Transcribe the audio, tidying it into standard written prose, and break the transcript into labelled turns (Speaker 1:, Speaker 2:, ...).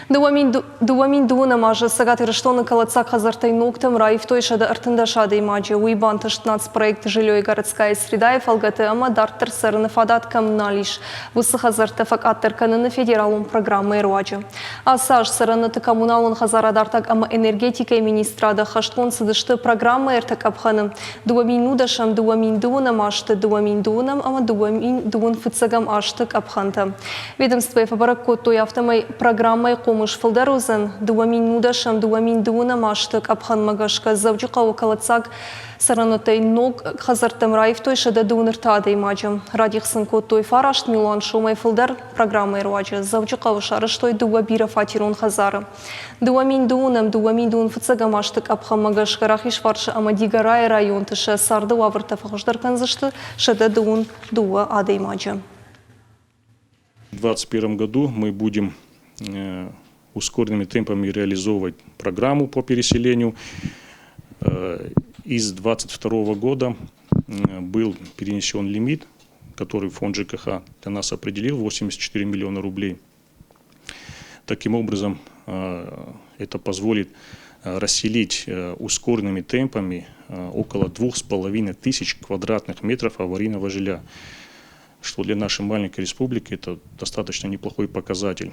Speaker 1: 2012 азы Цӕгат Ирыстоны кӕлӕддзаг хӕдзӕрттӕй ногтӕм раивтой 113 адӕймаджы. Уый бантыст нацпроект «Жилье и городская среда»-йы фӕлгӕты ӕмӕ дарддӕр цӕрыны фадат кӕм нал ис, уыцы хӕдзӕрттӕ фӕкъаддӕр кӕныны федералон программӕйы руаджы. Ацы аз цӕрӕнуӕтты коммуналон хӕдзарад артаг ӕмӕ энергетикӕйы министрады ӕххӕстгонд цыдысты программӕйы ӕртӕ къӕпхӕны: 2010, 2020 азты, 2020 ӕмӕ 2021 азты къӕпхӕнтӕ. Ведомствойы фӕбӕрӕг кодтой, афтӕмӕй программӕйы хъомыс фылдӕр уыдзӕн 2010 2020 азты къӕпхӕнмӕ гӕсгӕ Дзӕуджыхъӕуы кӕлӕддзаг цӕрӕнуӕттӕй ног хӕдзӕрттӕм раивтой 133 адӕймаджы. Радих сын кодтой 9 милуан сомӕй фылдӕр. Программӕйы руаджы Дзӕуджыхъӕуы сарӕзтой дыууӕ бирӕфатерон хӕдзары. 2002 2021 азты къӕпхӕнмӕ гӕсгӕ Рахизфарсы ӕмӕ Дигорайы районты сӕ царды уавӕртӕ фӕхуыздӕр кӕндзысты 122 адӕймаджы.
Speaker 2: В 2021 году мы будем ускоренными темпами реализовывать программу по переселению. Из 2022 года был перенесен лимит, который фонд ЖКХ для нас определил, 84 миллиона рублей. Таким образом, это позволит расселить ускоренными темпами около 2500 квадратных метров аварийного жилья, что для нашей маленькой республики это достаточно неплохой показатель.